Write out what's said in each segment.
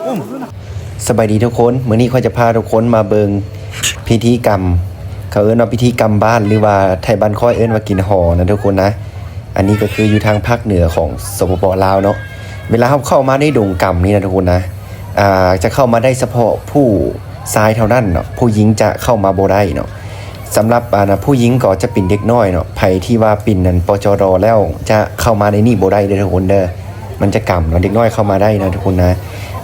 ສະບາຍດີທຸກຄົນ, ມື້ນີ້ຂ້ອຍຈະພາທຸກຄົນມາເບິ່ງພິທີກຳ ເຂົາເອີ້ນວ່າພິທີກຳບ້ານ ຫຼືວ່າໄທບ້ານຂ້ອຍເອີ້ນວ່າກິນຫໍ່ນະທຸກຄົນນະ. ອັນນີ້ກໍຄືຢູ່ທາງພາກເໜືອຂອງ ສປປ ລາວເນາະ. ເວລາເຮົາເຂົ້າມາໃນດົງກຳນີ້ນະທຸກຄົນນະ ອ່າ ຈະເຂົ້າມາໄດ້ສະເພາະຜູ້ຊາຍເທົ່ານັ້ນເນາະ, ຜູ້ຍິງຈະເຂົ້າມາບໍ່ໄດ້ເນາະ. ສຳລັບ ອັນ ຜູ້ຍິງກໍຈະເປັນເດັກນ້ອຍເນາະ, ໃຜທີ່ວ່າເປັນ ອັນ ປຈດ ແລ້ວຈະເຂົ້າມາໃນນີ້ບໍ່ໄດ້ເດີທຸກຄົນເດີ, ມັນຈະກຳເນາະ, ເດັກນ້ອຍເຂົ້າມາໄດ້ນະທຸກຄົນນະ.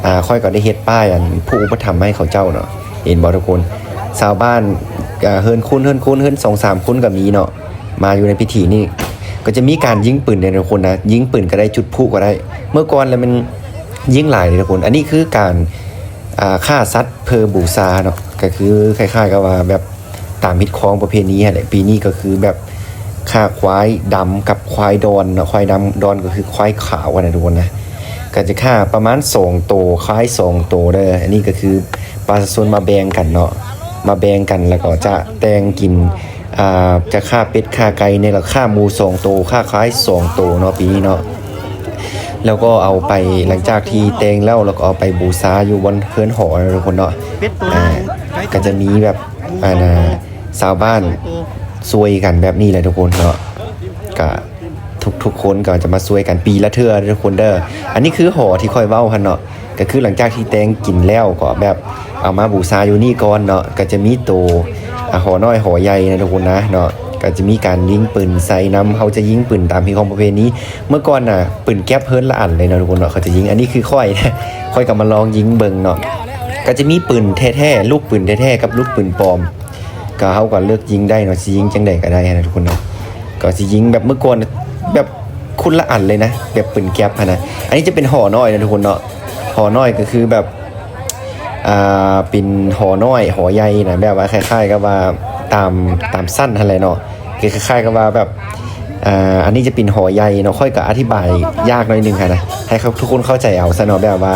ອ່າ ຂ້ອຍກໍໄດ້ເຮັດປ້າຍ ອັນ ຜູ້ອຸປະຖຳໃຫ້ເຂົາເຈົ້າເນາະ, ເຫັນບໍ່ທຸກຄົນ? ຊາວບ້ານ ອ່າ ເຮືອນຄົນ ເຮືອນຄົນ ເຮືອນສອງສາມຄົນກໍມີເນາະ ມາຢູ່ໃນພິທີນີ້. ກໍຈະມີການຍິງປືນເດ້ທຸກຄົນນະ, ຍິງປືນກໍໄດ້ ຈຸດພລຸກໍໄດ້. ເມື່ອກ່ອນລະແມ່ນຍິງຫຼາຍເດ້ທຸກຄົນ. ອັນນີ້ຄືການ ອ່າ ຂ້າສັດເພື່ອບູຊາເນາະ, ກໍຄືຄ້າຍໆກັບວ່າແບບ ຕາມຮີດຄອງປະເພນີຫັ້ນແຫຼະ. ປີນີ້ກໍຄືແບບຂ້າຄວາຍດຳກັບຄວາຍດອນເນາະ, ຄວາຍດຳດອນກໍຄືຄວາຍຂາວຫັ້ນນະທຸກຄົນນະ. ກໍຈະຂ້າປະມານສອງໂຕ, ຄວາຍສອງໂຕເດີ. ອັນນີ້ກໍຄືປະຊາຊົນມາແບ່ງກັນເນາະ, ມາແບ່ງກັນ ແລ້ວກໍຈະແຕ່ງກິນ ອ່າ ຈະຂ້າເປັດຂ້າໄກ່ແດ່ ແລ້ວຂ້າໝູສອງໂຕ, ຂ້າຄວາຍສອງໂຕເນາະ ປີນີ້ເນາະ. ແລ້ວກໍເອົາໄປ ຫຼັງຈາກທີ່ແຕ່ງແລ້ວ ແລ້ວກໍເອົາໄປບູຊາຢູ່ບ່ອນເຮືອນຫໍນະທຸກຄົນເນາະ. ເປັດໂຕໜຶ່ງ ອ່າ ໄກ່ໂຕໜຶ່ງ ກໍຈະມີແບບ ອັນ ອ່າ ຊາວບ້ານ ສອງໂຕ ຊ່ວຍກັນແບບນີ້ແຫຼະທຸກຄົນເນາະ. ກະທຸກໆຄົນກໍຈະມາຊ່ວຍກັນປີລະເທື່ອເດີທຸກຄົນເດີ. ອັນນີ້ຄືຫໍທີ່ຂ້ອຍເວົ້າຫັ້ນເນາະ, ກໍຄືຫຼັງຈາກທີ່ແຕ່ງກິນແລ້ວກໍແບບເອົາມາບູຊາຢູ່ນີ້ກ່ອນເນາະ. ກໍຈະມີໂຕ ອ່າ ຫໍນ້ອຍຫໍໃຫຍ່ນະທຸກຄົນນະເນາະ, ກໍຈະມີການຍິງປືນໃສ່ນຳ. ເຮົາຈະຍິງປືນຕາມຮີດຄອງປະເພນີ. ເມື່ອກ່ອນນະ ປືນແກັບເຮືອນລະອັນເລີຍເນາະທຸກຄົນເນາະ, ເຂົາຈະຍິງ. ອັນນີ້ຄືຂ້ອຍ ຂ້ອຍກໍມາລອງຍິງເບິ່ງເນາະ. ກໍຈະມີປືນແທ້ໆ ລູກປືນແທ້ໆກັບລູກປືນປອມ. ກໍເຮົາກໍເລືອກຍິງໄດ້ເນາະ, ຊິຍິງຈັ່ງໃດກໍໄດ້ຫັ້ນນະທຸກຄົນເນາະ. ກໍຊິຍິງແບບເມື່ອກ່ອນ ແບບຄົນລະອັນເລີຍນະ, ແບບປືນແກັບຫັ້ນນະ. ອັນນີ້ຈະເປັນຫໍນ້ອຍນະທຸກຄົນເນາະ, ຫໍນ້ອຍກໍຄືແບບ ອ່າ ເປັນຫໍນ້ອຍຫໍໃຫຍ່ນະ, ແບບວ່າຄ້າຍໆກັບວ່າຕາມ ຕາມຊັ້ນຫັ້ນແຫຼະເນາະ. ຄືຄ້າຍໆກັບວ່າແບບ ອ່າ ອັນນີ້ຈະເປັນຫໍໃຫຍ່ເນາະ, ຂ້ອຍກໍອະທິບາຍຍາກໜ້ອຍໜຶ່ງຫັ້ນນະ ໃຫ້ເຂົາ ທຸກຄົນເຂົ້າໃຈເອົາຊະເນາະ. ແບບວ່າ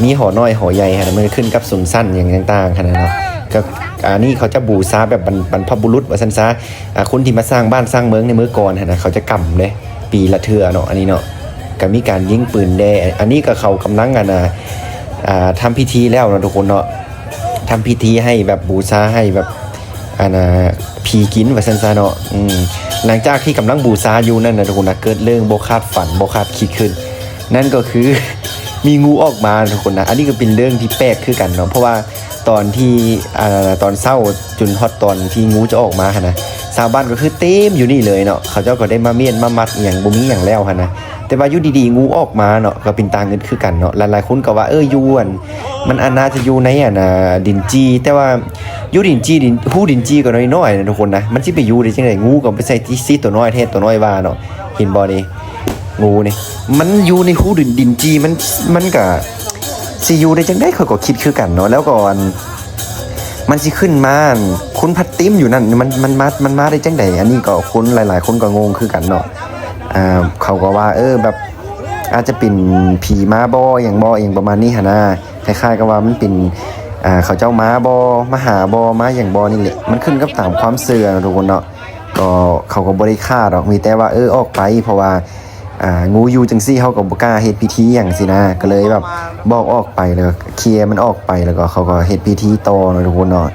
ມີຫໍນ້ອຍຫໍໃຫຍ່ຫັ້ນນະ, ມັນກໍຂຶ້ນກັບຊົນຊັ້ນຫຍັງຕ່າງໆຫັ້ນນະເນາະ. ກໍ ອ່າ ອັນນີ້ເຂົາຈະບູຊາແບບບັນ ບັນພະບຸລຸດວ່າຊັ້ນຊະ. ອ່າ ຄົນທີ່ມາສ້າງບ້ານສ້າງເມືອງໃນເມື່ອກ່ອນຫັ້ນນະ ເຂົາຈະກຳເດ້ ປີລະເທື່ອເນາະ ອັນນີ້ເນາະ. ກໍມີການຍິງປືນແດ່. ອັນນີ້ກໍເຂົາກຳລັງ ອັນ ອ່າ ອ່າ ທຳພິທີແລ້ວເນາະທຸກຄົນເນາະ, ທຳພິທີໃຫ້ແບບບູຊາໃຫ້ແບບ ອັນ ອ່າ ຜີກິນວ່າຊັ້ນຊະເນາະ. ອືມ ຫຼັງຈາກທີ່ກຳລັງບູຊາຢູ່ນັ້ນນະທຸກຄົນນະ ເກີດເລື່ອງບໍ່ຄາດຝັນບໍ່ຄາດຄິດຂຶ້ນ, ນັ້ນກໍຄືມີງູອອກມານະທຸກຄົນນະ. ອັນນີ້ກໍເປັນເລື່ອງທີ່ແປກຄືກັນເນາະ, ເພາະວ່າຕອນທີ່ ອ່າ ຕອນເຊົ້າຈົນຮອດຕອນທີ່ງູຈະອອກມາຫັ້ນນະ ຊາວບ້ານກໍຄືເຕັມຢູ່ນີ້ເລີຍເນາະ. ເຂົາເຈົ້າກໍໄດ້ມາມ້ຽນມາມັດອີ່ຫຍັງ ບໍ່ມີຫຍັງແລ້ວຫັ້ນນະ, ແຕ່ວ່າຢູ່ດີໆງູອອກມາເນາະ, ກໍເປັນຕາງຶດຄືກັນເນາະ. ຫຼາຍໆຄົນກໍວ່າ ເອີ ຢູ່ ອັນ ມັນອາດໜ້າຈະຢູ່ໃນ ອັນ ອ່າ ດິນຈີ່, ແຕ່ວ່າຢູ່ດິນຈີ່ ດິນ ຮູດິນຈີ່ກໍນ້ອຍໆນະທຸກຄົນນະ, ມັນຊິໄປຢູ່ໄດ້ຈັ່ງໃດ? ງູກໍໄປໃສ່ທີ່ ສີ່ຕົວນ້ອຍແທ້ ຕົວນ້ອຍວ່າເນາະ. ເຫັນບໍ່ນີ້? ງູນີ້ ມັນຢູ່ໃນຮູດິນ ດິນຈີ່ ມັນ ມັນກະຊິຢູ່ໄດ້ຈັ່ງໃດ? ຂ້ອຍກໍຄິດຄືກັນເນາະ. ແລ້ວກໍ ອັນ ມັນຊິຂຶ້ນມາ ອັນ ຄົນພັດເຕັມຢູ່ນັ້ນ ມັນ ມັນມາ ມັນມາໄດ້ຈັ່ງໃດ? ອັນນີ້ກໍຄົນຫຼາຍໆຄົນກໍງົງຄືກັນເນາະ. ອ່າ ເຂົາກໍວ່າ ເອີ ແບບ ອາດຈະເປັນຜີມາບໍ່ ຫຍັງບໍ່ ຫຍັງປະມານນີ້ຫັ້ນນະ. ຄ້າຍໆກັບວ່າມັນເປັນ ອ່າ ເຂົາເຈົ້າມາບໍ່ ມາຫາບໍ່ ມາຫຍັງບໍ່ນີ້ແຫຼະ. ມັນຂຶ້ນກັບຕາມຄວາມເຊື່ອເນາະທຸກຄົນເນາະ. ກໍເຂົາກໍບໍ່ໄດ້ຂ້າດອກ ມີແຕ່ວ່າ ເອີ ອອກໄປ ເພາະວ່າ ອ່າ ງູຢູ່ຈັ່ງຊີ້ ເຮົາກໍບໍ່ກ້າເຮັດພິທີຫຍັງຊີ້ນະ, ກໍເລີຍແບບບອກອອກໄປ ແລ້ວກໍເຄຍມັນອອກໄປ ແລ້ວກໍເຂົາກໍເຮັດພິທີຕໍ່ເນາະທຸກຄົນເນາະ.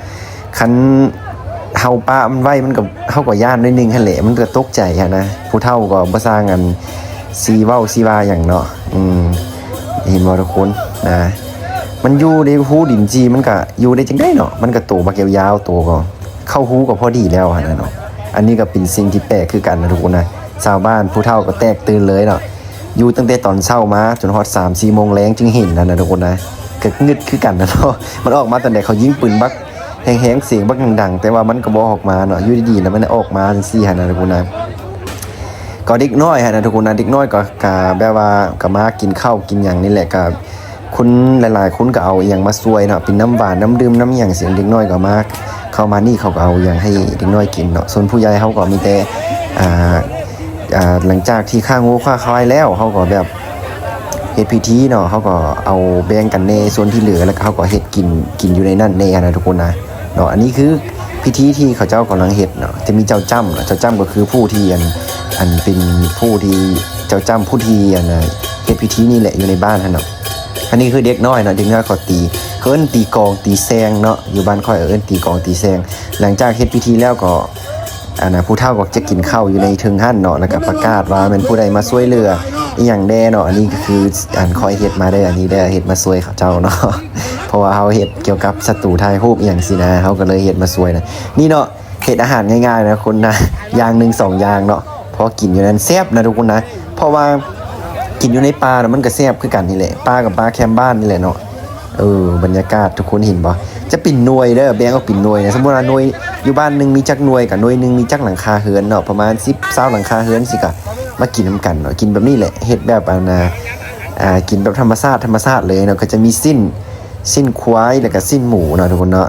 ຄັນເຮົາປະມັນໄວ້ ມັນກໍ ເຮົາກໍຢ້ານໜ້ອຍໜຶ່ງຫັ້ນແຫຼະ, ມັນກໍຕົກໃຈຫັ້ນນະ. ຜູ້ເຖົ້າກໍບໍ່ຊ່າງ ອັນ ຊິເວົ້າຊິວ່າຫຍັງເນາະ. ອືມ ເຫັນບໍ່ທຸກຄົນນະ, ມັນຢູ່ໃນຮູດິນຈີ່ ມັນກະຢູ່ໄດ້ຈັ່ງໃດເນາະ, ມັນກະໂຕບັກຍາວໆ ໂຕກໍເຂົ້າຮູກໍພໍດີແລ້ວຫັ້ນນະເນາະ. ອັນນີ້ກໍເປັນສິ່ງທີ່ແປກຄືກັນນະທຸກຄົນນະ, ຊາວບ້ານຜູ້ເຖົ້າກໍແຕກຕື່ນເລີຍເນາະ, ຢູ່ຕັ້ງແຕ່ຕອນເຊົ້າມາຈົນຮອດສາມສີ່ໂມງແລງຈຶ່ງເຫັນຫັ້ນນະທຸກຄົນນະ. ກໍງຶດຄືກັນນະເນາະ, ມັນອອກມາຕອນໃດ ເຂົາຍິງປືນບັກ ແຮງໆ ສຽງບັກດັງໆ ແຕ່ວ່າມັນກໍບໍ່ອອກມາເນາະ, ຢູ່ດີໆ ແລ້ວມັນອອກມາຈັ່ງຊີ້ຫັ້ນນະທຸກຄົນນະ. ກໍເດັກນ້ອຍຫັ້ນນະທຸກຄົນນະ, ເດັກນ້ອຍກໍ ກະແບບວ່າກໍມາກິນເຂົ້າກິນຫຍັງນີ້ແຫຼະ, ກະຄົນຫຼາຍໆຄົນກໍເອົາອີ່ຫຍັງມາຊ່ວຍເນາະ, ເປັນນ້ຳຫວານ ນ້ຳດື່ມ ນ້ຳຫຍັງຊີ້. ເດັກນ້ອຍກໍມາ ເຂົ້າມານີ້ເຂົາກໍເອົາຫຍັງໃຫ້ເດັກນ້ອຍກິນເນາະ, ສ່ວນຜູ້ໃຫຍ່ເຮົາກໍມີແຕ່ ອ່າ ອ່າ ຫຼັງຈາກທີ່ຂ້າງູຂ້າຄວາຍແລ້ວ ເຮົາກໍແບບ ເຮັດພິທີເນາະ, ເຮົາກໍເອົາແບ່ງກັນແດ່ສ່ວນທີ່ເຫຼືອ ແລ້ວກໍເຮົາກໍເຮັດກິນ ກິນຢູ່ໃນນັ້ນແດ່ຫັ້ນນະທຸກຄົນນະເນາະ. ອັນນີ້ຄືພິທີທີ່ເຂົາເຈົ້າກຳລັງເຮັດເນາະ, ຈະມີເຈົ້າຈ້ຳເນາະ, ເຈົ້າຈ້ຳກໍຄືຜູ້ທີ່ ອັນ ອັນເປັນຜູ້ທີ່ ເຈົ້າຈ້ຳຜູ້ທີ່ ອັນ ເຮັດພິທີນີ້ແຫຼະ ຢູ່ໃນບ້ານຫັ້ນເນາະ. ອັນນີ້ຄືເດັກນ້ອຍເນາະ ເດັກນ້ອຍເຂົາຕີ ເອີ້ນຕີກອງຕີແຊງເນາະ ຢູ່ບ້ານຂ້ອຍເອີ້ນຕີກອງຕີແຊງ. ຫຼັງຈາກເຮັດພິທີແລ້ວກໍ ອັນນ່າ ຜູ້ເຖົ້າກໍຈະກິນເຂົ້າຢູ່ໃນເທິງຫັ້ນເນາະ ແລ້ວກໍປະກາດວ່າແມ່ນຜູ້ໃດມາຊ່ວຍເຫຼືອອີ່ຫຍັງແດ່ເນາະ. ອັນນີ້ກໍຄື ອັນຂ້ອຍເຮັດມາເດີ ອັນນີ້ເດີ ເຮັດມາຊ່ວຍເຂົາເຈົ້າເນາະ ເພາະວ່າເຮົາເຮັດກ່ຽວກັບສະຕູຖ່າຍຮູບອີ່ຫຍັງຊີ້ນະ ເຮົາກໍເລີຍເຮັດມາຊ່ວຍນະ. ນີ້ເນາະ ເຮັດອາຫານງ່າຍໆນະ ຄົນນະ ຢ່າງໜຶ່ງສອງຢ່າງເນາະ ພໍກິນຢູ່ນັ້ນແຊບນະທຸກຄົນນະ. ເພາະວ່າກິນຢູ່ໃນປ່ານະ ມັນກໍແຊບຄືກັນນີ້ແຫຼະ ປ່າກັບປ່າແຄມບ້ານນີ້ແຫຼະເນາະ. ເອີ ບັນຍາກາດທຸກຄົນເຫັນບໍ່ ຈະເປັນໜ່ວຍເດີ ແບ່ງອອກເປັນໜ່ວຍນະ. ສົມມຸດວ່າໜ່ວຍ ຢູ່ບ້ານໜຶ່ງມີຈັກໜ່ວຍ ກໍໜ່ວຍໜຶ່ງມີຈັກຫຼັງຄາເຮືອນເນາະ ປະມານສິບ ຊາວຫຼັງຄາເຮືອນຊີ້ ກໍມາກິນນຳກັນເນາະ. ກິນແບບນີ້ແຫຼະ ເຮັດແບບ ອັນນ່າ ອ່າ ກິນແບບທຳມະຊາດ ທຳມະຊາດເລີຍເນາະ. ກໍຈະມີຊີ້ນ ຊີ້ນຄວາຍ ແລ້ວກໍຊີ້ນໝູເນາະທຸກຄົນເນາະ.